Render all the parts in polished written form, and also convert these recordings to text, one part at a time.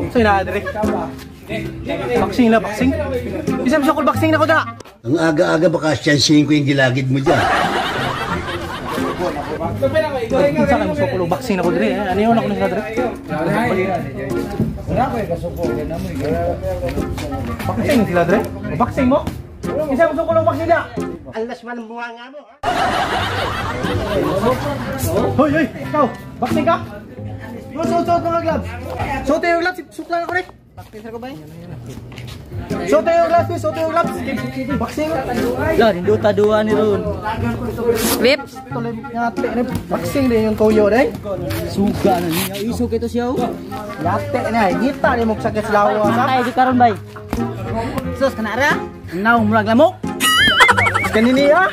So na dire. Boxing na boxing. Isa mo boxing na ko da. Ang aga-aga baka siyansihin ko yung gilagid mo dyan. Kinsa kay mo sukol boxing na ko dire. Ano yun ako na dire? Boxing sila dire. Boxing mo? Isa mo sukol boxing da. Alas man ang bunga nga mo. Hoy, hoy, ikaw, boxing ka? Suot, suot mga gloves. Suot yung gloves, suklan ako rin. Suot yung gloves, suot yung gloves. Boxing. Lah, nindota dua ni ron. Whip. Tuloy yate ni boxing din yung toyo din. Suga na niya. Iso kito siya. Yate na, ngita ni mo sakit sa lawa sa. Ay, di karon bay. Sus kanara. Naw murag lamok. Kanini ah.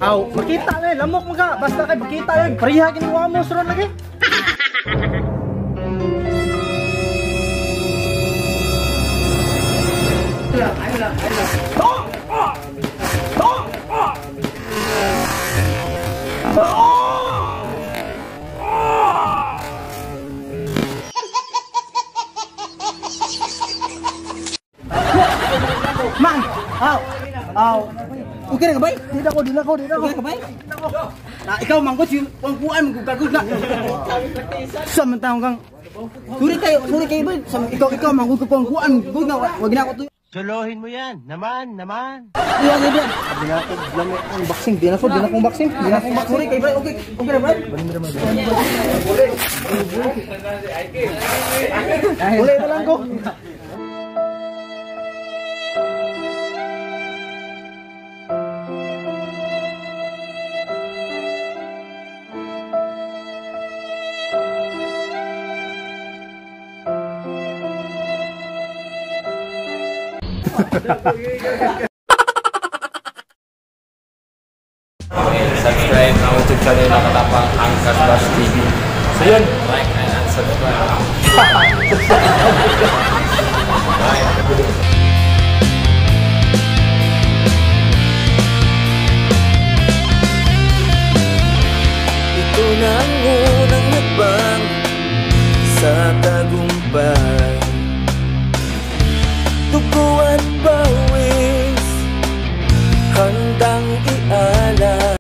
Aw, makita na lamok mo ka. Basta kay makita yun. Pareha gini wamos ron lagi. Mang. Aw. Aw. Okay na ka bay? Di na ko, di na ko, di na ko. Okay na ka bay? Na ikaw manggot yung pangkuan manggugagod na. Sa man taong kang sorry kayo bay. Sa ikaw manggut ko pangkuan gud na wag na ko to. Solohin mo yan. Naman, naman. Iya iya. Di na ko lami ang boxing, di na ko, di na kong boxing, di na kong boxing. Sorry kay bay. Okay, okay na bay. Uli na lang ko. Subscribe ang YouTube channel ng Katapang Angkas Bash TV. So yun, like and subscribe. Bye.